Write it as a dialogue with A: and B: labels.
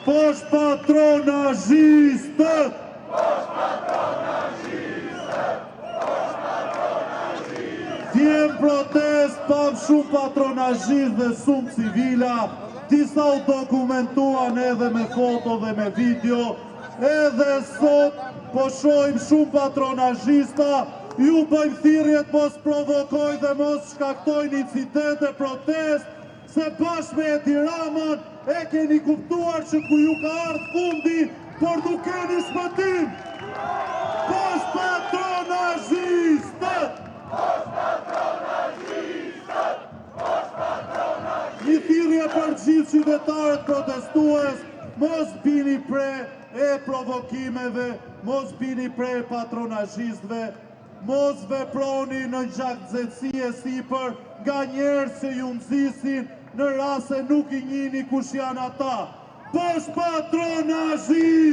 A: Poshtë patronazhistët! Dje në protestë pamë shumë patronazhistë dhe shumë civila, disa u dokumentuan edhe me foto dhe me video, edhe sot po shohim shumë patronazhista, ju bëjmë thirrje të mos provokojnë dhe mos shkaktojnë incidente protestë, se bashkë me Edi Ramën e keni kuptuar që ku ju ka ardhë fundi, por nuk keni shpëtim! Poshtë patronazhistët! Një thirrje për gjithë qytetarët protestues, mos bini pre e provokimeve, mos bini pre e patronazhistëve, mos veproni në gjaknxehtësi e sipër nga njerëz që ju nxisin në rast se nuk i njihni kush janë ata. Poshtë patronazhistët!